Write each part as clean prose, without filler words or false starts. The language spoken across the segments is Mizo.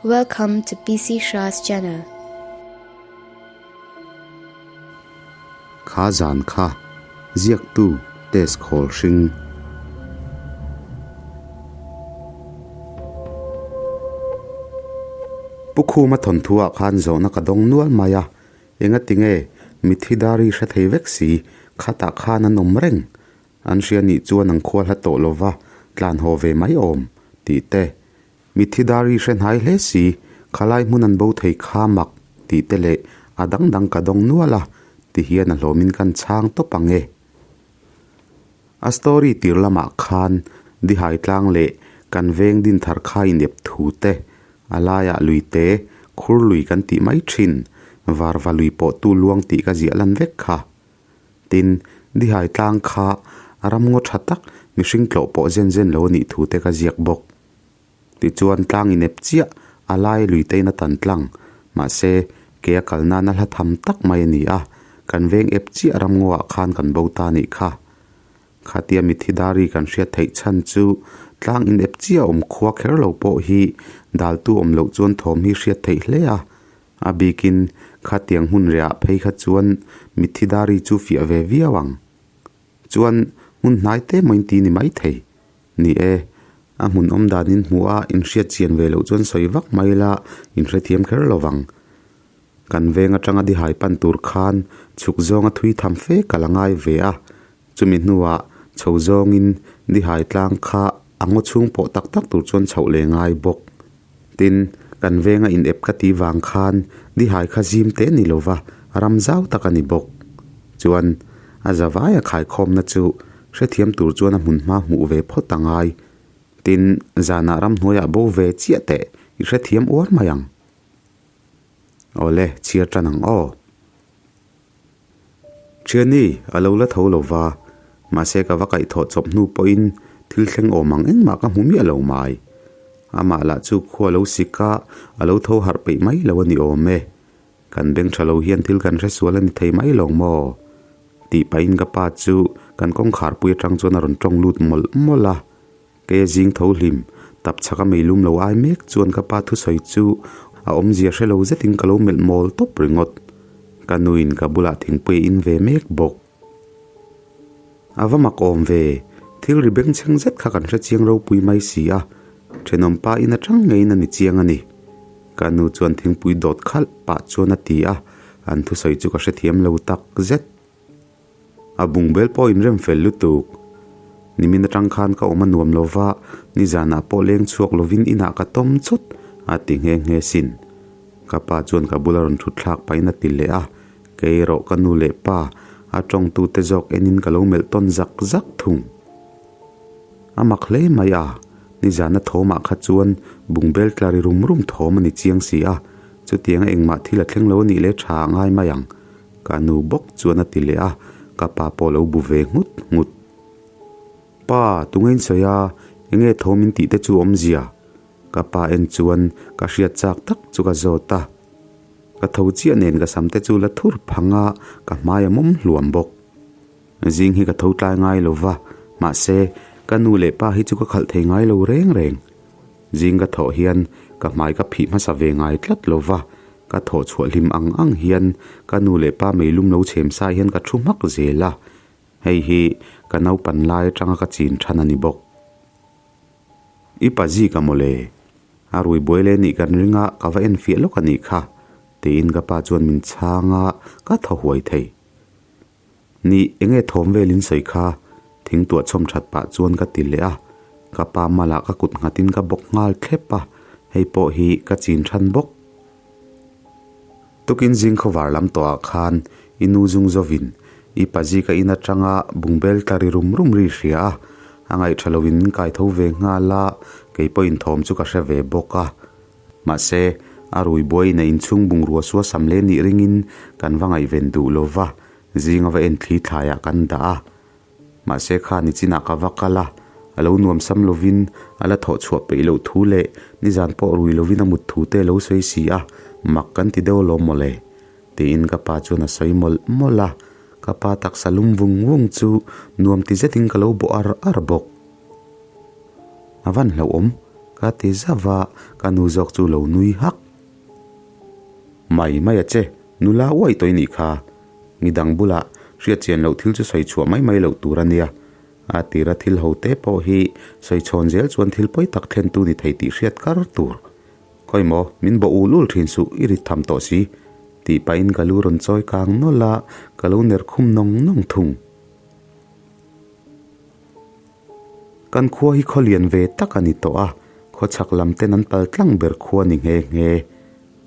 Welcome to PC Shah's channel. Kha zan kha ziaktu test khawl hring. Pu Khuma thawnthu ah khan zawhna ka dawng nual mai a, engati nge mitthi dari hre thei vek si, khatah khan an awm reng. An hria nih chuan an khua hla tawh lova tlan haw ve mai awm tih te, Mitthi dari hre hnai hle si, khalai hmun an bo thei kha mak tih te leh a dang dang ka dawng nual a, ti hian a hlawmin kan chhang tawp ang e. A story tir lamah khan Dihai tlang leh kan veng din thar kha inep thu te, a laiah lui te, khur lui kan tih mai thin, varva lui pawh tu luang tih ka ziah lan vek kha. Tin, Dihai tlang kha ramngaw tha tak mihring tlawh pawh zen zen lo a nih thu te ka ziak bawk. Tichuan tlang inep chiah a lai lui te in a tan tlang. Mahse, ke a kal nana hla tham tak mai a ni a, kan veng ep chiah ramngaw ah khan kan bo ta nih kha. Khatia mitthi dari kan hriat theih chhan chu tlang inep chiah awm khua kher lo pawh hi daltu awm loh chuan thawm hi hriat theih hle a. A bikin khatiang hmun rehah phei kha chuan mitthi dari chu fiah ve viau ang. Chuan hmun hnai te maw in ti ni maithei. Ni e, a hmun awm dan in hmuh a inhriat chian ve loh chuan sawi vak mai la inhrethiam kher lo vang. Kan veng atanga dihai pan tur khan chhuk zawnga thui tham fe ka la ngai ve a, chumi hnuah chho zawngin dihai tlang kha a ngaw chhung pawh tak tak tur chuan chhoh leh ngai bawk. Tin, kan venga in ep ka tih vang khan dihai kha zim teh ni lova ram zau tak a ni bawk. Chuan, a zavaia khaikhawmna chu hrethiam tur chuan a hmun hma hmuh ve phawt a ngai. Tin, zanah ramhnuaiah bo ve chiah teh i hrethiam uar mai ang. Awle, chhiar tan ang aw. Thiani, a lo la tho lo va, mahse ka va kaihthawh chawp hnu pawhin thil thleng awm ang engmah ka hmu miah lo mai. Amah lah chu khua lo sik a, a lo tho harh peih mai lo a ni awm e. Kan beng tha lo hian thil kan hre sual a ni thei mai lo maw? Tih pahin ka pa chu kan kawngkhar pui atang chuan a rawn tawng lut mawlh mawlh a. Kei a zing tho hlim, tap chhak a meilum lo ai mek chuan ka pa thusawi chu a awmzia hre lo zetin ka lo melh mawl tawp ringawt. Ka nuin ka bulah thingpui a in ve mek bawk. A va mak awm ve, thil ri bengchheng zet kha kan hre chiang ropui mai si a, thenawm pa in atang ngeiin a ni chiang a ni. Ka nu chuan thingpui dawt khalh pah chuan a ti a, an thusawi chu ka hrethiam lo tak zet. A bungbel pawh inrem fel lutuk. Nimin atang khan ka awm a nuam lo va, nizanah pawh leng chhuak lovin inah ka tawm chut, a ti nghe nghe sin. Ka pa chuan ka bula rawn thut thlak pahin a ti leh a, kei erawh ka nu leh pa, a tawngtute zawk enin ka lo melh tawn zak zak thung. A mak hle mai a, nizana thawmah kha chuan bungbel tla ri rum rum thawm a ni chiang si a, chutianga engmah thil a thleng lo a nih leh tha a ngai mai ang. Ka nu bawk chuan a ti leh a, ka pa pawh lo bu ve nghut nghut. Pa, tunge in sawi a, enge thawm in tih te chu awmzia? Ka pa en chuan ka hriat chak tak chu ka zawt a. Ka tho chiah nen ka sam te chu la thur phang a, ka hmai a mawm hluam bawk. Zing hi ka tho tlai ngai lo va, mahse, ka nu leh pa hi chu ka khalh thei ngai lo reng reng. Zing ka thawh hian ka hmai ka phih hmasa ve ngai tlat lo va, ka thawh chhuah hlim ang ang hian ka nu leh pa meilum lo chhem sai hian ka thu hmak zel a, hei hi ka naupan lai atanga ka chin than a ni bawk. I pa zik a mawle, a rui buai leh nih kan ring a, ka va en fiah lawk a nih kha, tiin ka pa chuan min chhang a, ka thaw huai thei. Ni, enge thawm vel in sawi kha? Thing tuah chhawm that pah chuan ka ti leh a, ka pa malah ka kut nghat in ka bawk nghal thlep a, hei pawh hi ka chin than bawk. Tukin zing khawvar lam tawh ah khan i nu zung zawvin i pazi ka in atanga bungbel tla ri rum rum ri hria a, a ngaih tha lo in kai tho ve nghal a, kei pawh in thawm chu ka hre ve bawk a. Mahse, a rui buaiin a inchhung bungrua sua sam leh nih ringin kan va ngaihven duh lo va, zinga va en thli thlaiah kan dah a. Mahse kha nichinah ka va kal a, a lo nuam sam lovin a la thawh chhuah peih loh thu leh nizan pawh rui lovin a mut thu te a lo sawi si a, mak kan ti deuh alawm mawle. Tiin ka pa chuan a sawi mawlh mawlh a, ka pa taksa lum vung vung chu nuam ti zetin ka lo bawh ar ar bawk. A van hlauhawm. Ka ti zauh a, ka nu zawk chu lo nui hak. Mai mai a che, nula uai tawh i nih kha. Midang bulah hriat chian loh thil chu sawi chhuah mai mai loh tur a nia. A tira thil ho te pawh hi sawi chhawn zel chuan thil pawi tak thlentu ni thei tih hriat kar tur. Khawi maw, min bawh ul ul thin suh, i rit tham tawh si, tih pahin ka lu rawn chawi kang nawlh a, ka lo ner khum nawng nawng thung. Kan khua hi khaw lian ve tak a ni tawh a, khaw chhak lam ten an pal tlang ber khua ni nghe nghe.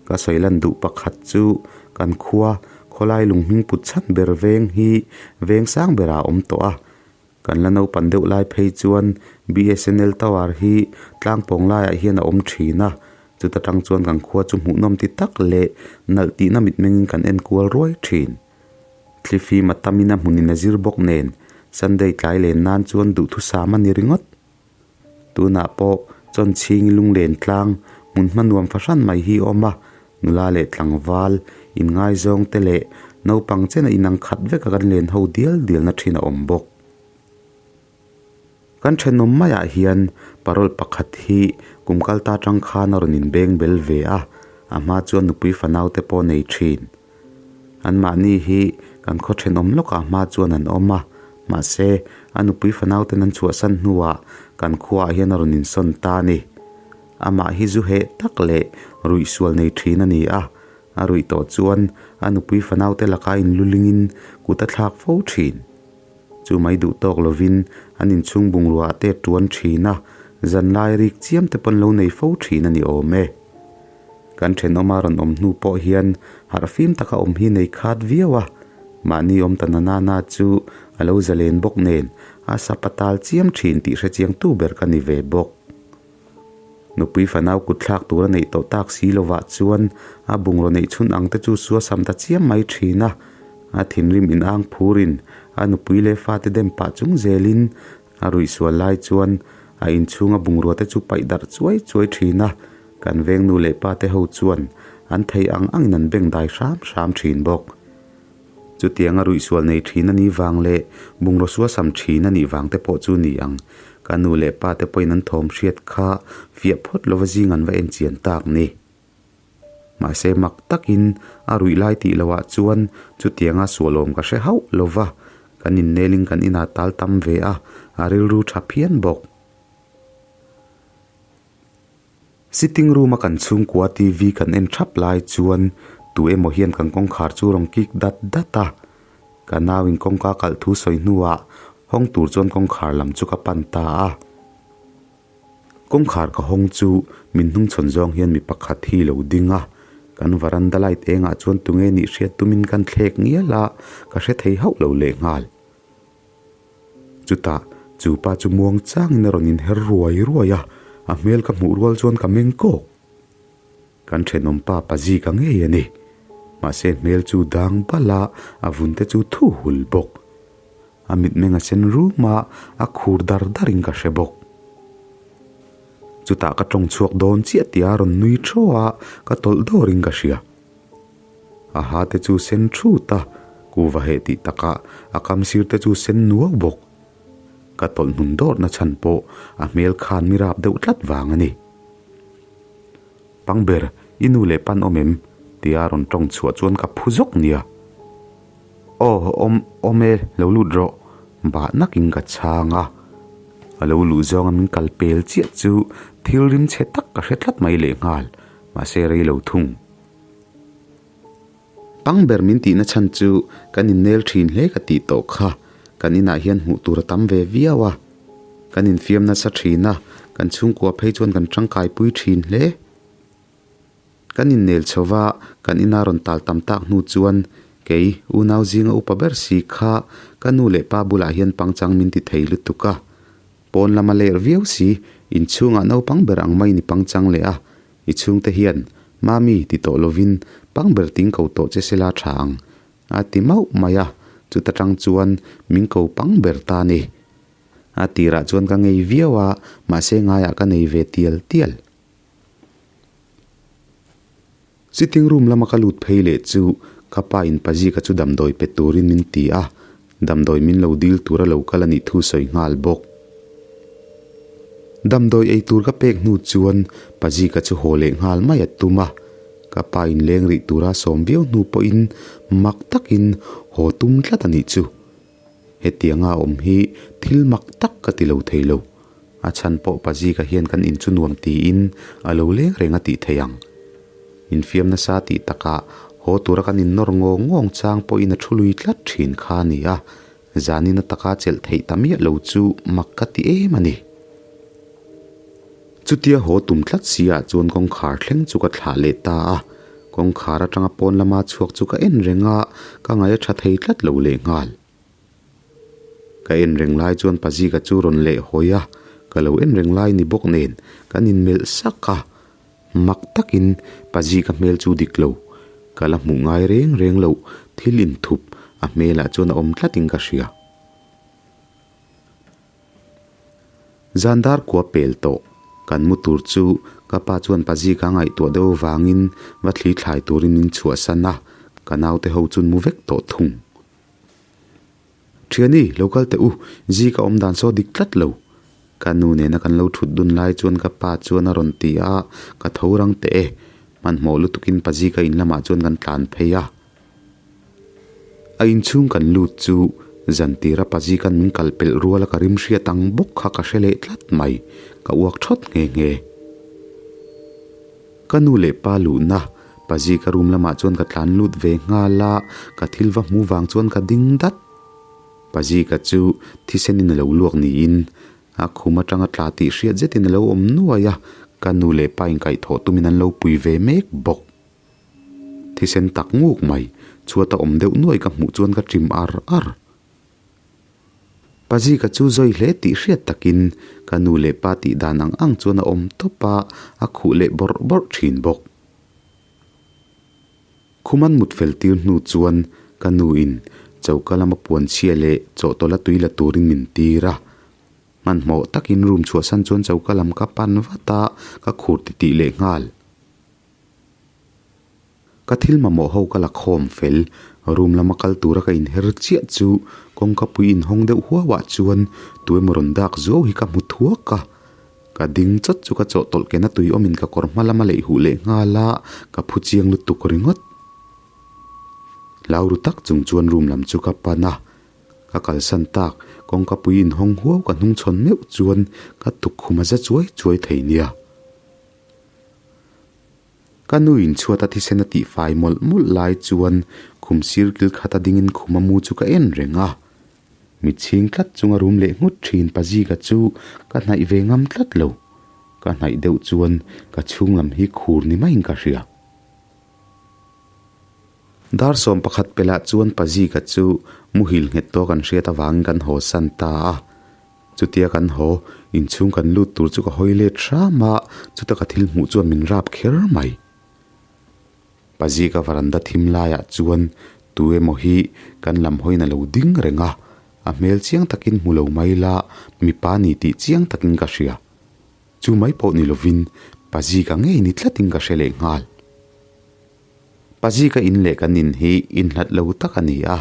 Ka sawi lan duh pakhat chu kan khua khawlai lung hming put chhan ber veng hi veng sang berah a awm tawh a. Kan la naupan deuh lai phei chuan BSNL tower hi tlang pawng laiah hian a awm thin a, chuta tang chuan kan khua chu hmuhnawm ti tak leh nalh tihna mitmengin kan enkual ruai thin. Thlifim a tamin a hmunin a zir bawk nen Sunday tlai len nan chuan duhthusam a ni ringawt. Tunah pawh Chawnchhing lunglen tlang hmun hma nuam fahran mai hi a awm a, nula leh tlangval, inngaizawng te leh naupang chena inang khat veka kan len ho dial dialna thin a awm bawk. Kan thenawm maiah hian parole pakhat hi kum kal ta tang khan a rawn inbeng bel ve a, a hma chuan nupui fanau te pawh nei thin. Anmahni hi kan khaw thenawm lawkah hma chuan an awm a, mahse a nupui fanau ten an chhuahsan hnuah kan khuaah hian a rawn insawn ta a ni. Amah hi zu heh tak leh ruihsual nei thin a ni a, a ruih tawh chuan a nupui fanau te lakah inlulingin kut a thlak fo thin. Chu mai duh tawk lovin an inchhung bungrua te tuan thin a, zanlai rik chiam te pawn lo nei fo thin a ni awm e. Kan thenawma rawn awm hnu pawh hian harhfim taka awm hi nei khat viau a, mahni awm ta na na na chu a lo zalen bawk nen a sapa tal chiam thin tih hrechiangtu ber ka ni ve bawk. Nupui fanau kut thlak tur a neih tawh tak si lovah chuan a bungraw neih chhun ang te chu suasam ta chiam mai thin a, a thinrim inang phurin a nupui leh fate dem pah chung zelin a ruihsual lai chuan a inchhunga bungrua te chu paih darh chuai chuai thin a, kan veng nu leh pa te ho chuan an thei ang angin an beng dai hram hram thin bawk. Chutianga ruihsual nei thin a nih vang leh bungraw suasam thin a nih vang te pawh chu ni ang. Ka nu leh pa te pawhin an thawm hriat kha fiah phawt lova zing an va en chian tak ni. Mahse mak takin a ruih lai tih loh ah chuan chutianga sualawm ka hre hauh lova, kan innelin kan inah tal tam ve a, a rilru tha phian bawk. Sitting room a kan chhungkua TV kan en thap lai chuan tu emaw hian kan kawngkhar chu rawn kik dat dat a, ka nau in kawngka kalh thu sawi hnuah hawng tur chuan kawngkhar lam chu ka pan ta a. Kawngkhar ka hawng chu min hnungchhawn zawng hian mi pakhat hi lo ding a, kan varanda light engah chuan tunge nih hriat tumin kan thlek ngial a, ka hre thei hauh lo lehnghal. Chutah chu pa chu muang changin a rawn inher ruai ruai a, a hmel ka hmuh rual chuan ka meng kawk. Kan thenawm pa pazi ka ngei a ni. Mahse hmel chu dang bal a, a vun te chu thu hul bawk. A mitmeng a sen rum a, a khur dar darin ka hre bawk. Chutah ka tawng chhuak dawn chiah tih a rawn nui thaw a, ka tawlh dawrin ka hria. A ha te chu sen thut a, kuva heh tih takah a kam sir te chu sen nuau bawk. Ka tawlh hnun dawrhna chhan pawh a hmel khan mi rap deuh tlat vang a ni. Pangber, i nu leh pan awm em? tia rawn tawng chhuah chuan ka phu zawk nia. Aw, awm, awm e, lo lut rawh, bah nakin ka chhang a. A lo luh zawnga min kal pel chiah chu thil rim chhe tak ka hre tlat mai lehnghal, mahse rei lo thung. Pang ber min tihna chhan chu kan innel thin hle ka tih tawh kha, kan inah hian hmuh tur a tam ve viau a. Kan infiam nasa thin a, kan chhungkua phei chuan kan tangkaipui thin hle. Kan innel chho va, kan ina rawn tal tam tak hnu chuan kei unau zinga upa ber si kha ka nu leh pa bulah hian pangchang min ti thei lutuk a. Pawn lama ler viau si, inchhungah naupang ber ang mai ni pangchang leh a, I chhungte hian, Mami, ti tawh lovin pang ber ting ko tawh che sela tha ang, a ti mauh mai a, chuta tang chuan min ko pang ber ta ni. A tirah chuan ka ngei viau a, mahse ngaiah ka nei ve tial tial. Sitting room lama ka lut phei leh chu ka pa in Pazika chu damdawi pe turin min ti a, damdawi min lo dil tura lo kal a nih thu sawi nghal bawk. Damdawi ei tur ka pek hnu chuan Pazika chu haw leh nghal mai a tum a, ka pa inleng rih tura sawm viau hnu pawhin mak takin haw tum tlat a nih chu. Hetianga awm hi thil mak tak ka ti lo thei lo. A chhan pawh Pazika hian kan in chu nuam tiin a lo leng reng a tih theih ang. Infiam nasa tih takah haw tura kan innawr ngawng ngawng chang pawhin a thu lui tlat thin kha a ni a, Zanin ataka chelh theih ta miah lo chu mak ka ti em a ni. Chutia haw tum tlat si ah chuan kawngkhar thleng chu ka thlah leh ta a, kawngkhar atanga pawn lama chhuak chu ka en reng a, ka ngaih a tha thei tlat lo leh nghal. Ka en reng lai chuan Pazika chu rawn leh hawi a, ka lo en reng lai ni bawk nen kan inmelh sak a, Mak takin Pazika hmel chu dik lo, ka la hmuh ngai reng reng loh thil inthup a hmelah chuan a awm tlatin ka hria. Zan dar kua pel tawh, kan mu tur chu ka pa chuan Pazika ngaihtuah deuh avangin va thli thlai turin min chhuahsan a, ka naute ho chu an mu vek tawh thung. Thiani, lo kal teh u, Zika awm dan saw dik tlat lo. Ka nu nena kan lo thut dun lai chuan ka pa chuan a rawn ti a, ka tho rang teh e. Hmanhmawh lutukin pa Zika in lamah chuan kan tlan phei a. A inchhung kan lut chu zantira pa Zika'n min kal pelh ruala ka rim hriat ang bawk kha ka hre leh tlat mai, ka uak thawt nghe nghe. Ka nu leh pa luhna Pazi ka room lamah chuan ka tlan lut ve nghal a, ka thil va hmu vang chuan ka ding dat. Pazi ka chu thisenin a lo luak niin a khum atanga tla tih hriat zetin a lo awm nuai a, ka nu leh pa inkaihthawh tumin an lo pui ve mek bawk. Thisen tak nguk mai, chhuat a awm deuh nuai ka hmuh chuan ka ṭim ar ar. Pazika chu zawi hle tih hriat takin ka nu leh pa tih dan ang ang chuan a awm tawp a, a khuh leh bawrh bawrh thin bawk. Khum an mut fel tir hnu chuan ka nu in choka lama puan chhia leh chawhtawlh a tui la turin min tir a. Hmanhmawh takin room chhuahsan chuan choka lam ka pan vat a, ka khur titih leh nghal. Ka thil mamawh ho ka la khawm fel, room lama kal tura ka inher chiah chu kawngka pui inhawng deuh huau ah chuan tuemaw rawn dak zuau hi ka hmu thuak a. Ka ding chawt chu ka chawhtawlh kena tui awmin ka kawr hma lama leih huh leh nghal a, ka phu chiang lutuk ringawt. Hlau ru tak chung chuan room lam chu ka pan a, ka kalsan tak kawngka pui inhawng huau ka hnungchhawn meuh chuan ka tukkhum a za chuai chuai thei nia. Ka nu in chhuat a thisen a tihfai mawlh mawlh lai chuan khum sir kil khat a dingin khum a mu chu ka en reng a. Mit chhing tlat chunga rum leh nghut thin Pazika chu ka hnaih ve ngam tlat lo. Ka hnaih deuh chuan ka chhung lam hi khur ni maiin ka hria. Dar 11 pelah chuan Pazika chu muhil nghet tawk an hriat avangin kan haw san ta a. Chutia kan haw, inchhung kan lut tur chu ka hawi let hram a, chuta ka thil hmuh chuan min rap kher mai. Pazika varanda thim laiah chuan tu emaw hi kan lam hawiin a lo ding reng a, a hmel chiang takin hmu lo mai la, mipa ni tih chiang takin ka hria. Chu mai pawh ni lovin Pazika ngei ni tlatin ka hre leh nghal. Pazika in leh kan in hi inhlat lo tak a ni a,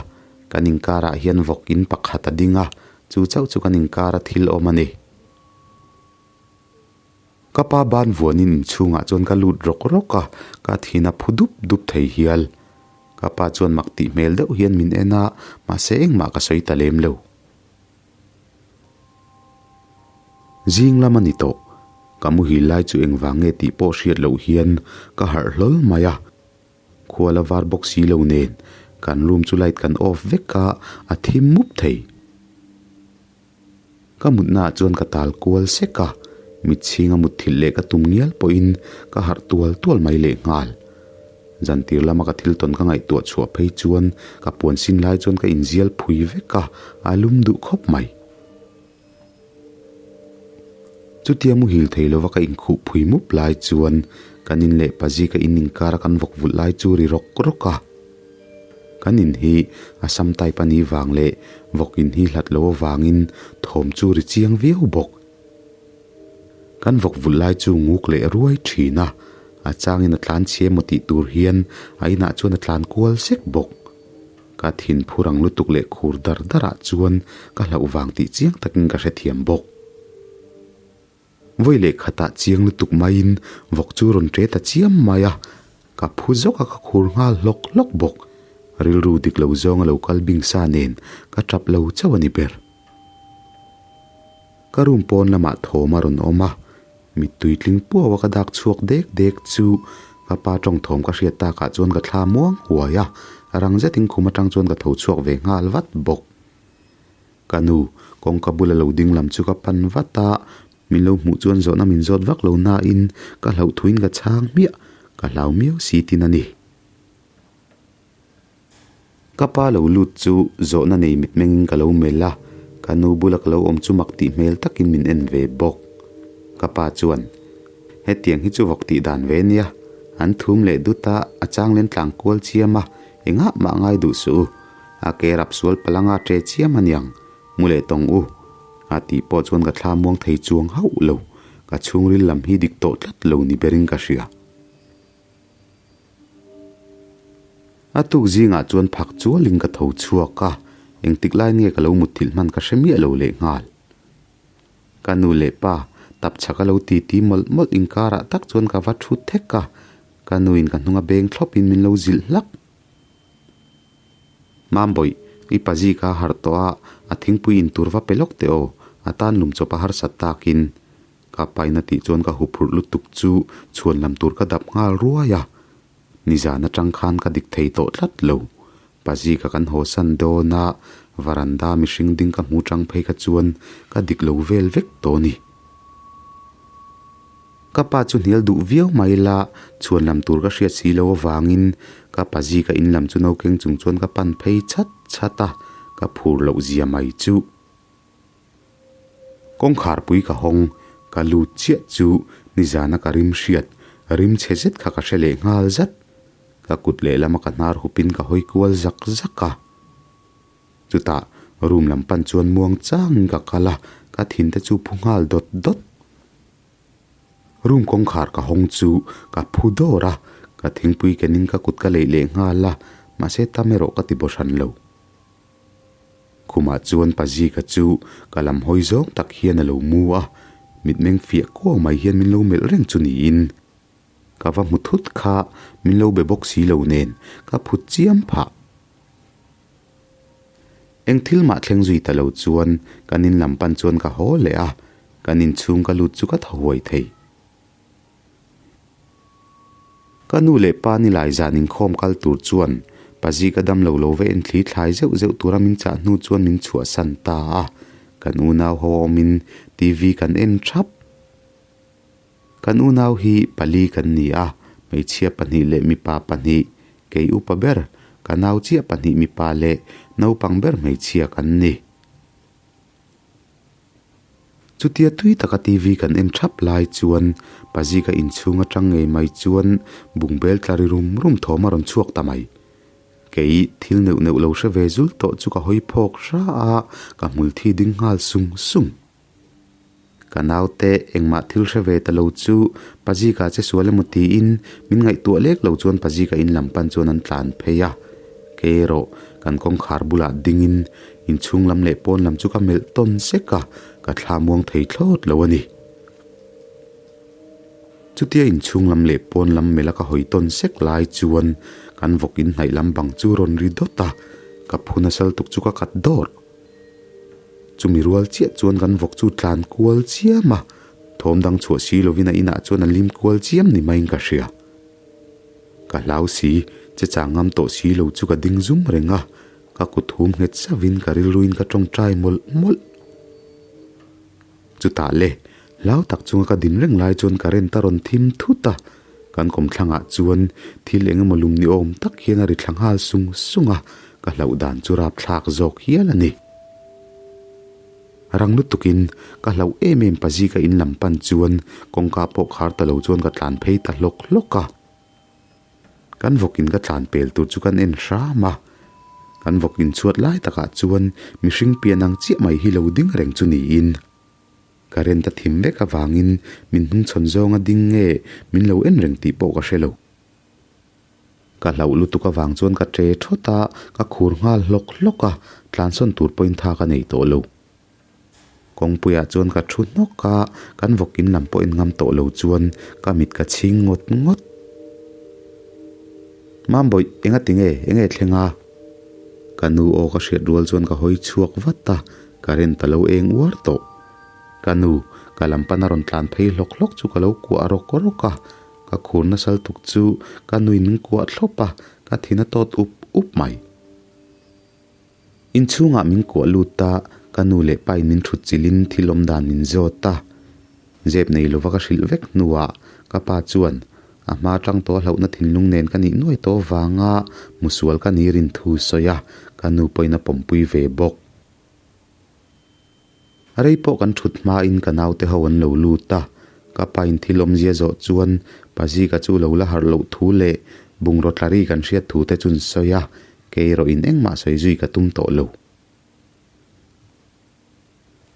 kan inkarah hian vawk in pakhat a ding a, chu chauh chu kan inkara thil awm a ni. Ka pa ban vuanin inchhungah chuan ka lut rawk rawk a, ka thin a phu dup dup thei hial. Ka pa chuan mak tih hmel deuh hian min en a, mahse engmah ka sawi ta lem lo. Zing lam a ni tawh. Ka muhil lai chu engvang nge tih pawh hriat loh hian ka harh hlawl mai a. Khua la var bawk si lo nen kan room chu light kan off vek a, a thim mup thei. Ka mutna ah chuan ka tal kual sek a, mitchhinga mutthilh leh ka tum ngial pawhin ka harh tual tual mai lehnghal. Zantir lama ka thil tawn ka ngaihtuah chhuah phei chuan ka puan sin lai chuan ka inzial phui vek a, a lum duh khawp mai. Chutia muhil thei lova ka inkhuh phui mup lai chuan kan in leh pazi ka in inkar a kan vawk vulh lai chu ri rawk rawk a. Kan in hi a sam type a nih vang leh vawk in hi hlat lo avangin thawm chu ri chiang viau bawk. Kan vawk vulh lai chu nguk leh ruai thin a, a changin a tlan chhe emaw tih tur hian a inah chuan a tlan kual sek bawk. Ka thin phur ang lutuk leh khur dar darah chuan ka hlauh vang tih chiang takin ka hrethiam bawk. Vawi leh khatah chiang lutuk maiin vawk chu rawn ṭe ta chiam mai a, ka phu zawk a ka khur nghal hlawk hlawk bawk. Rilru dik lo zawng a lo kal bing sa nen ka ṭap lo chauh a ni ber. Ka room pawn lamah thawm a rawn awm a, mittui tling puau a ka dak chhuak dek dek chu ka pa tawng thawm ka hriat takah chuan ka thla muang huai a, rang zetin khum atang chuan ka tho chhuak ve nghal vat bawk. Ka nu, kawngka bula lo ding lam chu ka pan vat a, min lo hmuh chuan zawhna min zawt vak lo nain ka hlauh thuin ka chhang hmiah, ka hlau miau si tin a ni. Ka pa lo lut chu zawhna nei mitmengin ka lo melh a, ka nu bula ka lo awm chu mak tih hmel takin min en ve bawk. Ka pa chuan, Hetiang hi chu vawk tih dan ve nia, an thum leh dut a, a chang len tlang kual chiam a, engah mah ngai duh suh u. A ke rap sual palanga ṭe chiam a niang, mu leh tawng u. A tih pawh chuan ka thla muang thei chuang hauh lo, ka chhungril lam hi dik tawh tlat lo ni berin ka hria. A tuk zingah chuan phak chualin ka tho chhuak a, engtik lai nge ka lo mutthilh hman ka hre miah lo lehnghal. Ka nu leh pa tap chhak a lo ti ti mawlh mawlh inkarah tak chuan ka va thu thek a, ka nuin ka hnunga beng thlawpin min lo zilh hlak. Mambawih, i pazi kha harh tawh a, a thingpui in tur va pe lawk teh aw, a tan lum chawp a harsat takin. Ka paina tih chuan ka huphurh lutuk chu chhuan lam tur ka dap nghal ruai a. Nizan atang khan ka dik thei tawh tlat lo. Pazi ka kan haw san dawn a, varanda mihring ding ka hmu tang phei kha chuan ka dik lo vel vek tawh a ni. Ka pa chu hnial duh viau mai la, chhuan lam tur ka hriat si lo avangin ka pazi ka in lam chu no keng chung chuan ka pan phei chhat chhat a, ka phur loh zia mai chu. Kawngkharpui ka hawng, ka lut chiah chu nizana ka rim hriat, rim chhe zet kha ka hre leh nghal zat. Ka kut lehlama ka hnar hupin ka hawi kual zak zak a. Chutah room lam pan chuan muang changin ka kal a, ka thin te chu phu nghal dawt dawt. Room kawngkhar ka hawng chu ka phu dawr a, ka thingpui kenin ka kut ka leih leh nghal a, mahse tam erawh ka ti baw hran lo. Khumah chuan Pazika chu ka lam hawi zawng tak hian a lo mu a, mitmeng fiah kuau mai hian min lo melh reng chu niin. Ka va hmu thut kha min lo be bawk si lo nen ka phut chiam phah. Eng thil mah thleng zui ta lo chuan kan in lam pan chuan ka haw leh a, kan inchhung ka lut chu ka thaw huai thei. Ka nu leh pa ni lai zan inkhawm kal tur chuan Pazika dam lo lo va enthli thlai zeuh zeuh tura min chah hnu chuan min chhuahsan ta a, kan unau ho awmin TV kan en thap. Kan unau hi pali kan ni a, hmeichhia pahnih leh mipa pahnih, kei upa ber, ka nau chiah pahnih mipa leh naupang ber hmeichhia kan ni. Chutia tui taka TV kan en thap lai chuan Pazika inchhung atang ngei mai chuan bungbel tla ri rum rum thawm a rawn chhuak ta mai. Kei thil neuh neuh lo hre ve zul tawh chu ka hawi phawk hra a, ka hmul thi ding nghal sung sung. Ka naute engmah thil hre ve ta lo chu Pazika che sual emaw tiin min ngaihtuah lek lo chuan Pazika in lam pan chuan an tlan phei a. Kei erawh kan kawngkhar bulah dingin Inchhung lam leh pawn lam chu ka melh tawn sek a, ka thla muang thei thlawt lo a ni. Chutia inchhung lam leh pawn lam melh a ka hawi tawn sek lai chuan kan vawk inhnaih lam bang chu rawn ri dawt a, ka phu nasal tuk chu ka kat dawrh. Chumi rual chiah chuan kan vawk chu tlan kual chiam a, thawm dang chhuah si lovin a inah chuan a lim kual chiam ni maiin ka hria. Ka hlau si, che chang ngam tawh si lo chu ka ding zum reng a, Ka kut hum nghet sauhin ka rilruin ka tawngtai mawlh mawlh. Chutah le, hlau tak chunga ka din reng lai chuan current a rawn thim thut a, kan kawmthlangah chuan thil eng emaw lum ni awm tak hian a ri thla nghal sung sung a, ka hlauh dan chu rapthlak zawk hial a ni. Rang lutukin ka hlauh em em pazika in lam pan chuan kawngka pawh khar ta lo chuan ka tlan phei ta hlawk hlawk a. Kan vawkin ka tlan pel tur chu kan en hram a, kan vawk inchhuat lai takah chuan mihring pian ang chiah mai hi lo ding reng chu niin current a thim vek avangin min hnungchhawn zawnga ding nge min lo en reng tih pawh ka hre lo. Ka hlauh lutuk avang chuan ka ṭe ṭhawt a, ka khur nghal hlawk hlawk a, tlansawn tur pawhin tha ka nei tawh lo. Kawngpuiah chuan ka thu hnawk a, kan vawkin lam pawh in ngam tawh lo chuan ka mit ka chhing ngawt ngawt. Mambawih, enga tinge, enge thleng a? Ka nu aw ka hriat rual chuan ka hawi chhuak vat a, current a lo eng uar tawh. Ka nu, ka lam pan a rawn tlan phei hlawk hlawk chu ka lo kuah rawk rawk a, ka khur nasal tuk chu ka nuin min kuah thlawp a, ka thin a tawt up up mai. Inchhungah min kuah lut a, ka nu leh pa in min thut chilhin thil awm dan min zawt a. Zep nei lova ka hrilh vek hnuah ka pa chuan a hma tang tawh a hlauhna thinlung nen ka nih nuai tawh vanga musual ka ni rin thu sawi a, ka nu pawhin a pawmpui ve bawk. Rei pawh kan thut hmain ka naute ho an lo lut a, ka pain thil awmzia zawh chuan Pazika chu lo la harh loh thu leh bungraw tla ri kan hriat thu te chu an sawi a, kei erawh in engmah sawi zui ka tum tawh lo.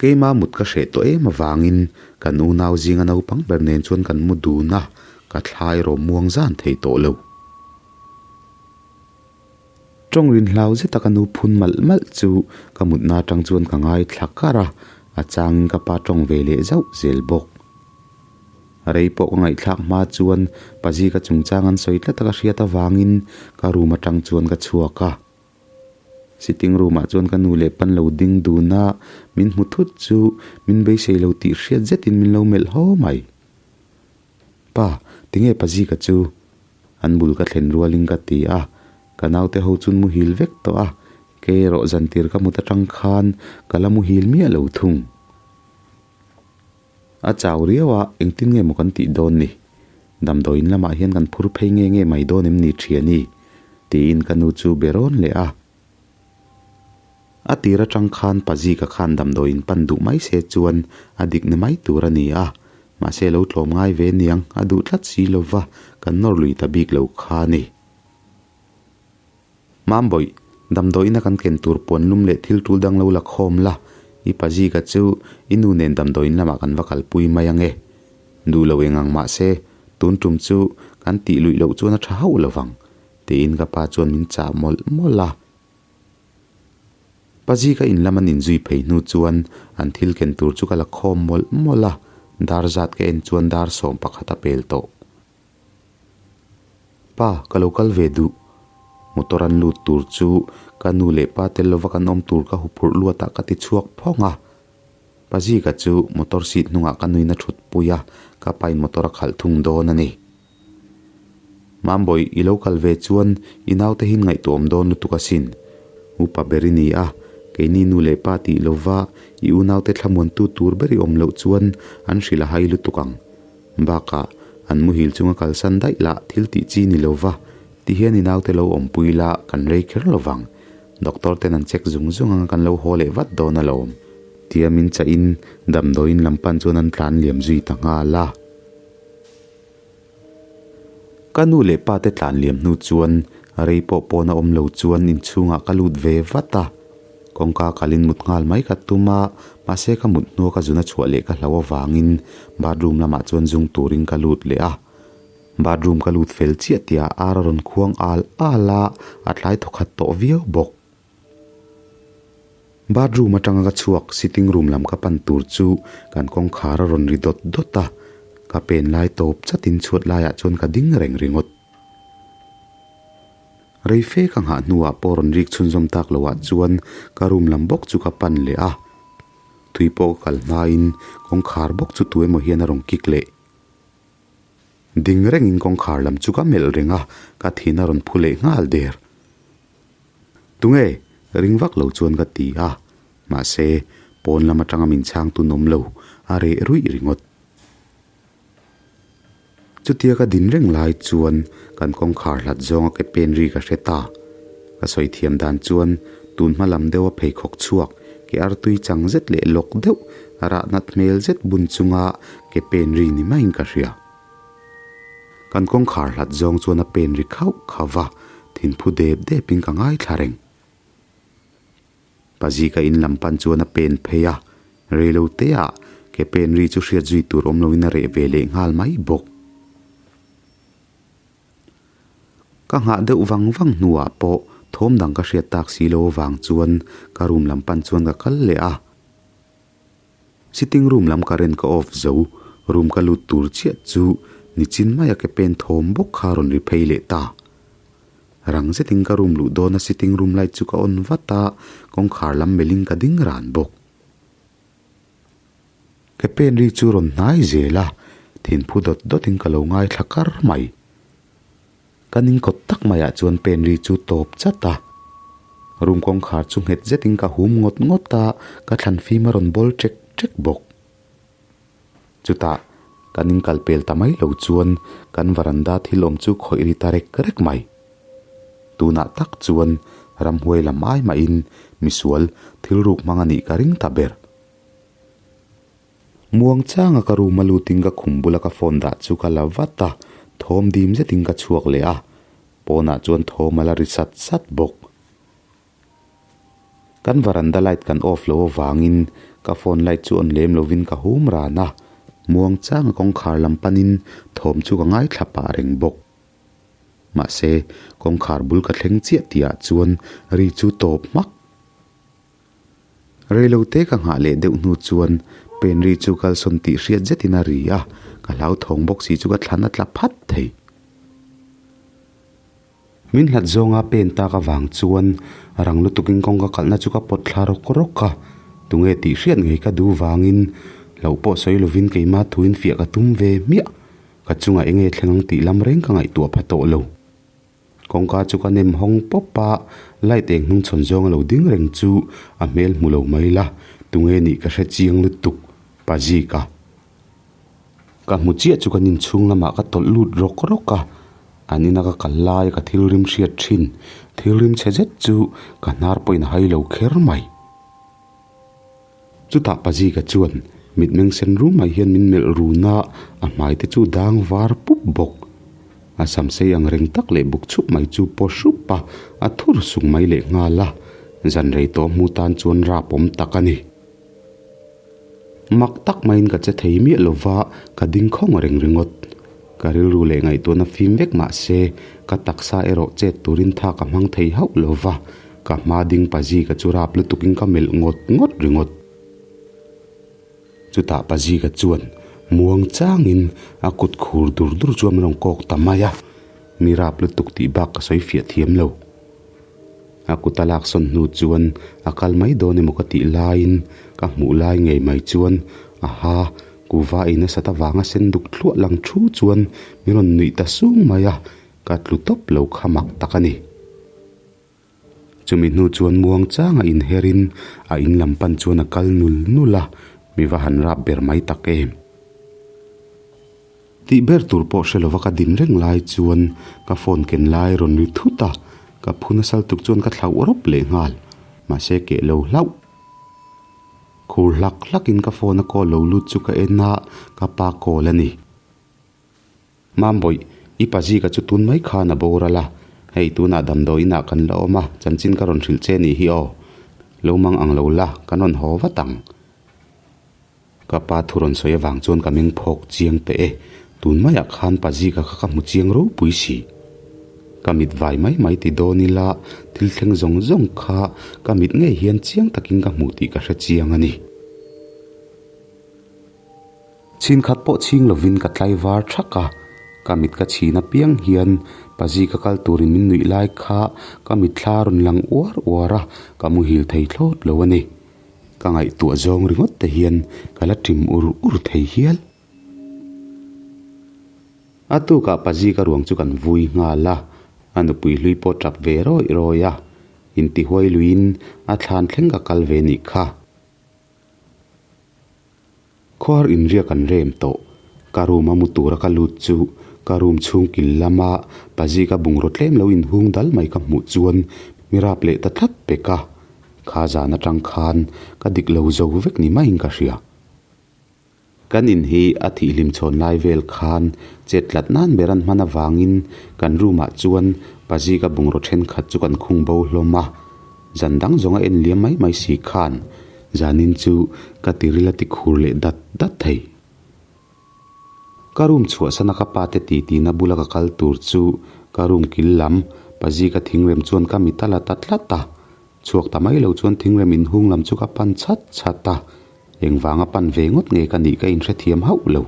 Keima mut ka hreh tawh em avangin kan unau zinga naupang ber nen chuan kan mu dun a, ka thla erawh muang zan thei tawh lo. Tawng rin hlau zeta ka nu phun malh malh chu ka mutna atang chuan ka ngaithla kar a, a changin ka pa tawng ve leh zauh zel bawk. Rei pawh ka ngaihthlak hma chuan Pazika chungchang an sawi tlat a ka hriat avangin ka room atang chuan ka chhuak a. Sitting room ah chuan ka nu leh pan lo ding dun a, min hmu thut chu min beisei lo tih hriat zetin min lo melh haw mai. Pa, tinge Pazika chu? An bul ka thlen rualin ka ti a, ka naute ho chun muhil vek tawh a, kei erawh zantir ka mut atang khan ka la muhil miah lo thung. A chau riau a, engtin nge maw kan tih dawn ni? Damdawiin lamah hian kan phur phei nge nge mai dawn em ni thiani? Tiin ka nu chu be rawn leh a. A tir atang khan Pazika khan damdawiin pan duh mai se chuan a dik ni mai tur a ni a, mahse lo tlawm ngai ve niang a duh tlat si lova kan nawr lui ta bik lo kha a ni. Mambawih, damdawiin a kan ken tur puan lum leh thil tul dang lo la khawm la, i Pazika chu i nu nen damdawiin lamah kan va kalpui mai ange. Duh lo eng ang mahse, tun tum chu kan tih luih loh chuan a tha hauh lovang. Tiin ka pa chuan min chah mawlh mawlh a. Pazika in lam an inzui phei hnu chuan an thil ken tur chu ka la khawm mawlh mawlh a, dar zat ka en chuan dar 11 a pel tawh. Pa, ka lo kal ve duh. Motor an lut tur chu ka nu leh pa tel lova kan awm tur ka huphurh luatah ka ti chhuak phawng a. Pazika chu motor seat hnungah ka nuin a thutpui a, ka pain motor a khalh thung dawn a ni. Mambawi, i lo kal ve chuan i naute hi ngaihtuahawm dawn lutuk asin. Upa ber i ni a, keini nu leh pa tih lova i unaute thlamuantu tur ber i awm loh chuan an hrilh a hai lutuk ang. Bakah, an muhil chunga kalsan daih lah thil tih chi ni lova, ti hian i naute lo awmpui la kan rei kher lovang. Doctor ten an check zung zung anga kan lo haw leh vat dawn alawm. Tia min chahin damdawiin lam pan chuan an tlan liam zui ta nghal a. Ka nu leh pa te tlan liam hnu chuan rei pawh pawn a awm lo chuan inchhungah ka lut ve vat a. Kawngka kalin mut nghal mai ka tum a, mahse ka mut hnua ka zun a chhuah leh ka hlau avangin bathroom lamah chuan zung turin ka lut leh a. Bathroom ka lut fel chiah tihah ar a rawn khuang al al a, a tlai thawkhat tawh viau bawk. Bathroom atanga ka chhuak sitting room lam ka pan tur chu kan kawngkhar a rawn ri dawt dawt a, ka pen lai tawp chatin chhuat laiah chuan ka ding reng ringawt. Rei fe ka nghah hnuah pawh rawn rik chhunzawm tak loah chuan ka room lam bawk chu ka pan leh a, tui pawh ka kal hmain kawngkhar bawk chu tu emaw hian a rawn kik leh. Ding rengin kawngkhar lam chu ka melh reng a, ka thin a rawn phu leh nghal der. Tunge? Ring vak lo chuan ka ti a, mahse pawn lam atanga min chhang tun awm lo, a reh ruih ringawt. Chutia ka din reng lai chuan kan kawngkhar hlat zawnga ke pen ri ka hre ta. Ka sawi thiam dan chuan tun hma lam deuha pheikhawk chhuak ke artui chang zet leh lawk deuh rah nat hmel zet bun chunga ke pen ri ni maiin ka hria. Kan kawngkhar hlat zawng chuan a pen ri khauh khauh va, thinphu dep depin ka ngaithla reng. Pazika in lam pan chuan a pen phei a, reilo teah ke pen ri chu hriat zui tur awm loin a reh ve leh nghal mai bawk. Ka nghah deuh vang vang hnuah pawh thawm dang ka hriat tak si lo avang chuan ka room lam pan chuan ka kal leh a. Sitting room lam current ka off zo, room ka lut tur chiah chu nichin maia ke pen thawm bawk kha rawn ri phei leh ta. Rang zetin ka room luh dawna sitting room light chu ka on vat a, kawngkhar lam melhin ka ding ran bawk. Ke pen ri chu rawn hnai zel a, thinphu dawt dawtin ka lo ngaithla kar mai. Ka ning kawt tak maiah chuan pen ri chu tawp chat a. Room kawngkhar chu nghet zetin ka hum ngawt ngawt a, ka thlan fim a rawn bawl ṭek ṭek bawk. Chutah, kan inkal pel ta mai lo chuan kan varanda thil awm chu khawih ri ta rek rek mai. Tunah tak chuan ramhuai lam ai mahin misual thil ruk hmang a nih ka ring ta ber. Muang changa ka room a lutin ka khum bula ka phone dah chu ka la vat a, thawm dim zetin ka chhuak leh a, pawnah chuan thawm a la ri sat sat bawk. Kan varanda light kan off loh avangin ka phone light chu on lem lovin ka hum ran a, muang changa kawngkhar lam panin thawm chu ka ngaithla pah reng bawk. Mahse, kawngkhar bul ka thleng chiah tihah chuan ri chu tawp hmak. Reilote ka nghah leh deuh hnu chuan pen ri chu kalsawn tih hriat zetin a ri a, ka hlauthawng bawk si chu ka thlan a tla phat thei. Min hlat zawnga pen tak avang chuan rang lutukin kawngka kalhna chu ka pawt thla rawk rawk a, tunge tih hriat ngei ka duh vangin hlauh pawh sawi lovin keimah thuin fiah ka tum ve hmiah, ka chungah enge thleng ang tih lam reng ka ngaihtuah pha tawh lo. Kawngka chu ka nem hawng pawp a, light eng hnung chhawn zawng a lo ding reng chu a hmel hmu lo mai la, tunge nih ka hre chiang lutuk, pa Zika. Ka hmu chiah chu kan inchhung lamah ka tawlh lut rawk rawk a, an ina ka kal lai ka thil rim hriat thin, thil rim chhe zet chu ka hnar pawhin a hai lo kher mai. Chutah pa Zika chuan mitmeng sen rum mai hian min melh run a, a hmai te chu dang var pup bawk. A sam sei ang reng tak leh buk chhup mai chu paw hrup a, a thur sung mai leh nghal a, zan rei tawh hmu tan chuan rap awm tak a ni. Mak tak maiin ka che thei miah lo va, ka ding khawng reng ringawt. Ka rilru leh ngaihtuahna fim vek mah se, ka taksa erawh chet turin tha ka hmang thei hauh lo va, Ka hma ding Pazika chu rap lutukin ka melh ngawt ngawt ringawt. Chutah Pazika chuan muang changin a kut khur dur dur chuan min rawn kawk ta mai a, mi rap lutuk tih bak ka sawi fiah thiam lo. A kut a laksawn hnu chuan a kal mai dawn emaw ka tih laiin ka hmuh lai ngei mai chuan a ha kuva ei nasat avanga sen duk thluah lang thu chuan min rawn nuih ta sung mai a, ka tlu tawp lo kha mak tak a ni. Chumi hnu chuan muang changa inherin a in lam pan chuan a kal nul nul a, mi va han rap ber mai tak em. Tih ber tur pawh hre lova ka din reng lai chuan ka phone ken lai rawn ri thut a, ka phu nasal tuk chuan ka thlauh rawp leh nghal, mahse keh lo hlauh. Khur hlak hlakin ka phone a call lo lut chu ka en a, ka pa call a ni. Mambawi, i pazika chu tun mai khan a boral a, hei tunah damdawi inah kan la awm a, chanchin ka rawn hrilh che nih hi aw. Lo mang ang lo la, kan rawn haw vat ang. Ka pa thu rawn sawi avang chuan ka meng phawk chiang teh e, tun maiah khan pazika kha ka hmu chiang ropui si. Ka mit vai mai mai ti dawn ila, thil thleng zawng zawng kha ka mit ngei hian chiang takin ka hmuh tih ka hre chiang a ni. Chhin khat pawh chhing lovin ka tlai var thak a, ka mit ka chhin apiang hian pazi ka kal turin min nuih lai kha ka mitthla a rawn lang uar uar a, ka muhil thei thlawt lo a ni. Ka ngaihtuah zawng ringawt te hian ka la ṭim ur ur thei hial. A tukah pazi ka ruang chu kan vui nghal a, a nupui hlui pawh ṭap ve rawih rawih a, intihuai luiin a thlan thleng ka kal ve nih kha. Khuar inriak an rem tawh. Ka room a mu tura ka lut chu ka room chhung kil lama pazika bungraw tlem lo inhung dal mai ka hmuh chuan mi rap leh ta tlat pek a. Kha zan atang khan ka dik lo zo vek ni maiin ka hria. Kan in hi a thihhlim chhawn lai vel khan chet tlat nan ber an hman avangin kan room ah chuan pazika bungraw thenkhat chu kan khung bo hlawm a. Zan dang zawng a en liam mai mai si khan zanin chu ka tiril a ti khur leh dat dat thei. Ka room chhuahsana ka pa te titi na bula ka kal tur chu ka room kil lam pazi ka thingrem chuan ka mit a la ta tlat a, chhuak ta mai lo chuan thingrem inhung lam chu ka pan chhat chhat a. Engvanga pan ve ngawt nge ka nih ka inhrethiam hauh lo.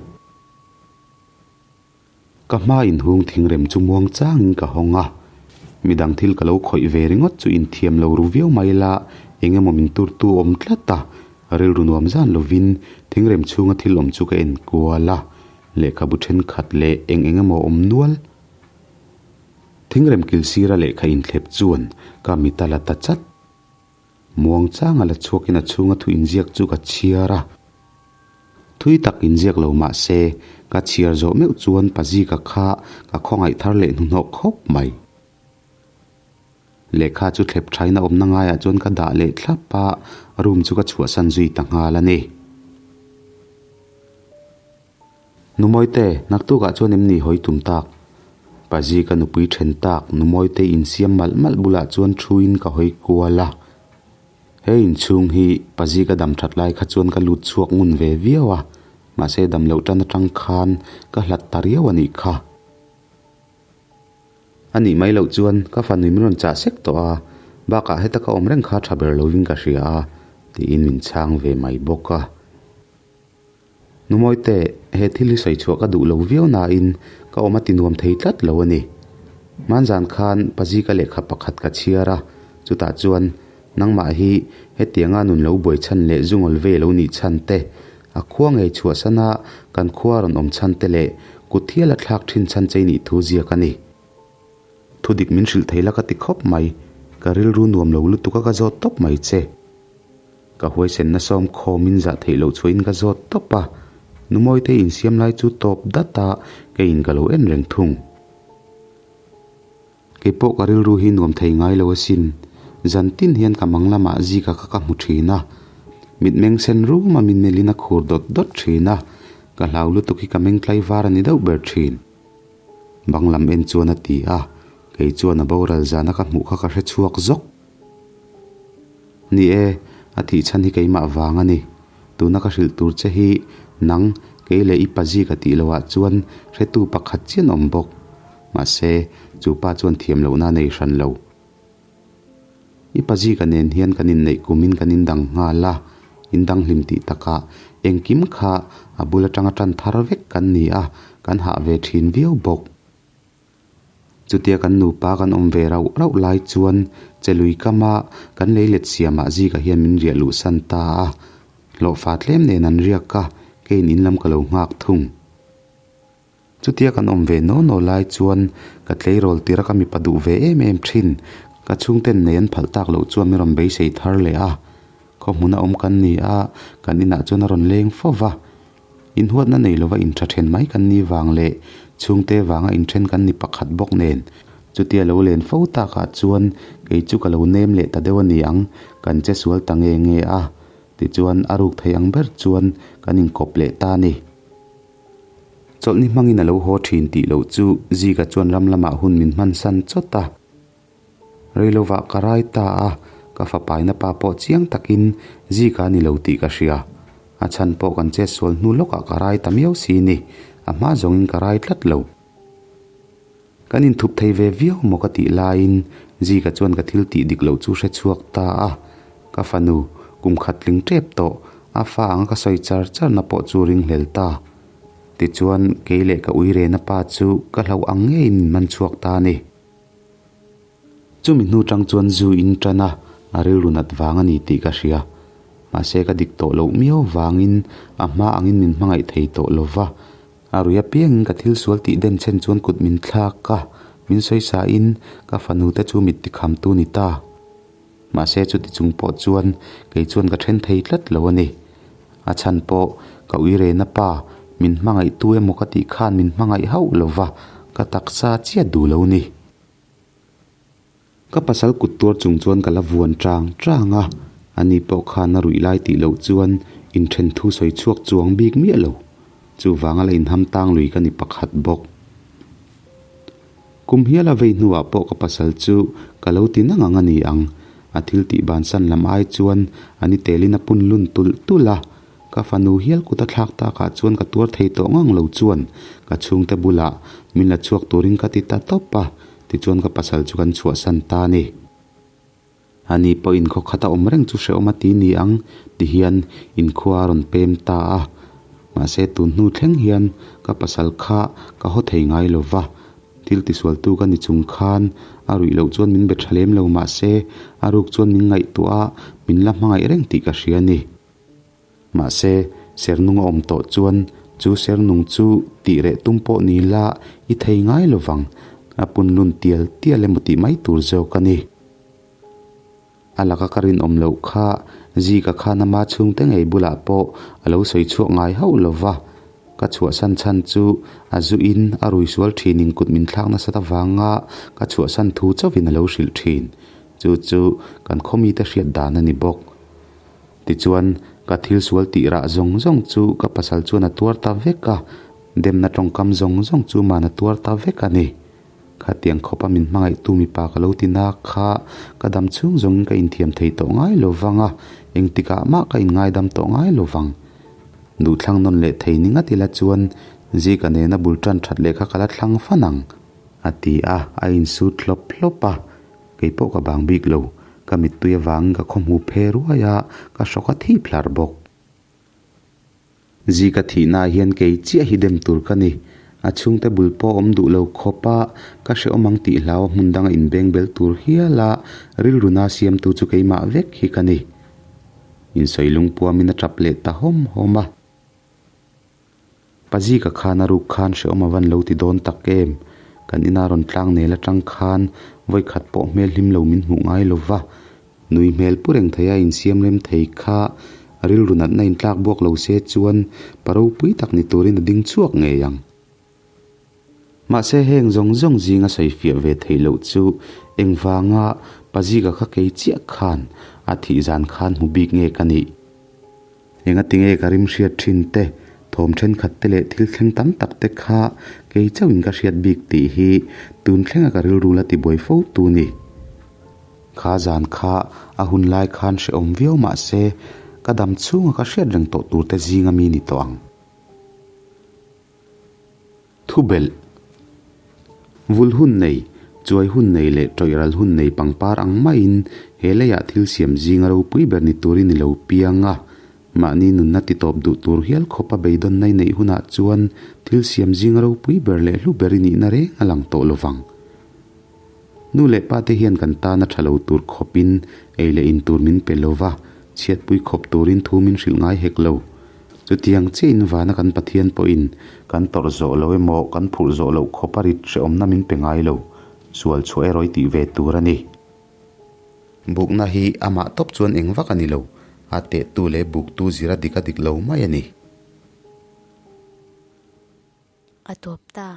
Ka hma inhung thingrem chu muang changin ka hawng a, midang thil ka lo khawih ve ringawt chu inthiam lo ru viau mai la, eng emaw min turtu awm tlat a, rilru nuam zan lovin thingrem chhunga thil awm chu ka en kual a, lehkhabu thenkhat leh eng eng emaw awm nual. Thingrem kil sira lehkha inthlep chuan ka mit a la ta chat. Muang changa la chhuakin a chhunga thu inziak chu ka chhiar a. Thui tak inziak lo mah se, ka chhiar zawh meuh chuan Pazika kha ka khawngaih thar leh hnuhnawh khawp mai. Lehkha chu thlep thain a awmna ngaiah chuan ka dah leh thlap a, room chu ka chhuahsan zui ta nghal a ni. Numawite, naktukah chuan em ni hawi tum tak? Pazi ka nupui then tak, Numawite insiam malh malh bulah chuan thuin ka hawi kual a. He inchhung hi Pazi ka dam that lai kha chuan ka lut chhuak ngun ve viau a, mahse dam loh tan atang khan ka hlat ta riau a nih kha. A nih mai loh chuan ka fanui min rawn chah sek tawh a, bakah heta ka awm reng kha tha ber lovin ka hria a, tiin min chhang ve mai bawk a. Numawite, he thil hi sawi chhuah ka duh lo viau nain ka awm a ti nuam thei tlat lo a ni. Hmanzan khan Pazika lehkha pakhat ka chhiar a, chutah chuan nangmah hi hetianga nun lo buai chhan leh zungawl ve lo nih chhan te, a khua ngei chhuahsana kan khua rawn awm chhan te leh kut hial a thlak thin chhan chei nih thu ziak a ni. Thudik min hrilh thei la ka ti khawp mai, ka rilru nuam lo lutuk a ka zawt tawp mai che. Ka huaisenna sawm khawmin zah theih loh chhuahin ka zawt tawp a, Numawite insiam lai chu tawp dat a, keiin ka lo en reng thung. Keipawh ka rilru hi nuam thei ngai lo asin, zan tin hian ka mang lamah zika kha ka hmu thin a, mitmeng sen rum a min melhin a khur dawt dawt thin a, ka hlau lutuk hi ka meng tlaivar a ni deuh ber thin. Bang lam en chuan a ti a, kei chuan a boral zana ka hmuh kha ka hre chhuak zawk. Ni e, a thih chhan hi keimah vang a ni. Tuna ka hrilh tur che hi nang, kei leh i pazi ka tih loah chuan hretu pakhat chian awm bawk. Mahse, chu pa chuan thiam lohna a nei hran lo. I pazi ka nen hian kan inneih kumin kan indang nghal a, indang hlim tih takah engkim kha a bul atanga tan thar vek kan ni a, kan hah ve thin viau bawk. Chutia kan nupa kan awm ve rauh rauh lai chuan Chelui kama kan lei let siamah Zika hian min riah luhsan ta a, hlawhfa tlem nen an riak a, keiin in lam ka lo nghak thung. Chutia kan awm ve naw naw lai chuan ka tleirawl tira ka mipa duh ve em em thin, ka chhungten nei an phalh tak loh chuan min rawn beisei thar leh a. Khaw hmuna awm kan ni a, kan inah chuan a rawn leng fo va. Inhuatna nei lova intha then mai kan ni vang leh chhungte vanga inthen kan ni pakhat bawk nen. Chutia lo len fo takah chuan kei chu ka lo nem leh ta deuh a ni ang, kan che sual ta nge nge a. Tichuan a ruk thei ang ber chuan kan inkawp leh ta a ni. Chawlhni hmangin a lo haw thin tih loh chu Zika chuan ram lamah hun min hmansan chawt a. Reilovah ka rai ta a, ka fapaina pa pawh chiang takin Zika a ni lo tih ka hria. A chhan pawh kan chet sual hnu lawkah ka rai ta miau si ni, a hma zawngin ka rai tlat lo. Kan inthup thei ve viau maw ka tih laiin Zika chuan ka thil tih dik loh chu hre chhuak ta a, ka fanu kum khat tling tep tawh, a fa anga ka sawi char charna pawh chu ringhlel ta. Tichuan kei leh ka uirena pa chu ka hlauh ang ngeiin min man chhuak ta a ni. Chumi hnu tang chuan zu in tan a, a rilru nat vang a ni tih ka hria. Mahse ka dik tawh loh miau vangin a hma angin min hmangaih thei tawh lo va. A rui apiangin ka thil sual tih den chhen chuan kut min thlak a, min sawi sain ka fanu te chu mit tikhamtu ni ta. Mahse chuti chung pawh chuan kei chuan ka then thei tlat lo a ni. A chhan pawh ka uirena pa min hmangaihtu emaw ka tih khan min hmangaih hauh lo va, ka taksa chiah duh lo ni. Ka pasal kut tuar chung chuan ka la vuan chang chang a, ani pawh khan a ruih lai tih loh chuan inthen thu sawi chhuak chuang bik miah lo. Chuvanga la inham tang lui ka ni pakhat bawk. Kum hial a vei hnuah pawh ka pasal chu ka lo ti nang ang a ni ang. A thil tih bansan lam ai chuan a ni telin a pun lun tulh tulh a. Ka fanu hial kut a thlak takah chuan ka tuar thei tawh ngang lo chuan ka chhungte bulah min la chhuak turin ka ti ta tawp a, tichuan ka pasal chu kan chhuahsan ta a ni. Ani pawhin khaw khata awm reng chu hrehawm a ti ni ang ti hian inkhua a rawn pem ta a. Mahse tun hnu thleng hian ka pasal kha ka haw thei ngai lo va, thil tisualtu ka ni chung khan a ruih loh chuan min be tha lem lo mahse a ruk chuan min ngaihtuah a, min la hmangaih reng tih ka hria a ni. Mahse sernung a awm tawh chuan chu sernung chu tih reh tum pawh ni la i thei ngai lo vang, a punlun tial tial emaw tih mai tur zawk a ni. A laka ka rinawm loh kha Zika khan ama chhungte ngei bulah pawh a lo sawi chhuak ngai hauh lo va, ka chhuahsan chhan chu a zuin a rui sual thinin kut min thlak nasat avanga ka chhuahsan thu chauhin a lo hrilh thin. Chu chu kan khawmite hriat dan a ni bawk. Tichuan, ka thil sual tih rah zawng zawng chu ka pasal chuan a tuar ta vek a, demna tawngkam zawng zawng chu man a tuar ta vek a ni. Khatiang khawpa min hmangaihtu mipa ka lo ti nak kha ka dam chhung zawngin ka inthiam thei tawh ngai lo vang a, engtikah mah ka inngaidam tawh ngai lo vang. Duhthlang nawn leh thei ni ngat ila chuan Zika nena bul tan that leh kha ka la thlang fan ang, a ti a, a insut hlawp hlawp a. Kei pawh ka bang bik lo, ka mittui avangin ka khawhmu phe ruai a, ka hrawk a thip hlar bawk. Zika thihnaah hian kei chiah hi dem tur ka ni. A chhungte bul pawh awm duh lo khawp a, ka hrehawm ang tih hlau a hmun danga inbeng bel tur hial a, rilru na siamtu chu keimah vek hi ka ni. Insawi lungpuamin a tap leh ta hawm hawm a. Pa Zika khan a ruk khan hrehawm a van lo ti dawn tak em? Kan ina rawn tlang nel atang khan vawikhat pawh hmel hlim lo min hmuh ngai lo va, nui hmel pu reng thei a insiam rem thei kha rilru natna intlak buak lo se chuan pa ropui tak ni turin a ding chhuak ngei ang. Mahse heng zawng zawng zinga sawifiah ve theih loh chu engvanga Pa Zika kha kei chiah khan a thih zan khan hmu bik nge ka nih? Engatinge ka rim hriat thin te, thawm thenkhat te leh thil thleng tam tak te kha kei chauhin ka hriat bik tih hi tun thlenga ka rilru la tibuai fo tu ni. Kha zan kha a hun lai khan hrehawm viau mah se ka dam chhunga ka hriat reng tawh tur te zinga mi ni tawh ang. Thubelh, Vul hun nei, chuai hun nei leh tawih ral hun nei pangpar ang maiin he leiah thil siam zinga ropui ber ni turin i lo piang a. Mahni nunna titawp duh tur hial khawpa beidawnna i neih hunah chuan thil siam zinga ropui ber leh hlu ber i nihna reng a lang tawh lovang. Nu leh pa te hian kan tana tha lo tur khawpin ei leh in tur min pe lo va, chhiatpui khawp turin thu min hrilh ngai hek lo. Chutiang chiahin vana kan Pathian pawhin kan tawrh zawh lo emaw kan phurh zawh loh khawpa rit hrehawmna min pe ngai lo, sual chhuah erawh i tih ve tur a ni. Bukna hi amah tawp chuan eng vak a ni lo, a tehtu leh buktu zira dik a dik lo mai a ni. A tawp ta.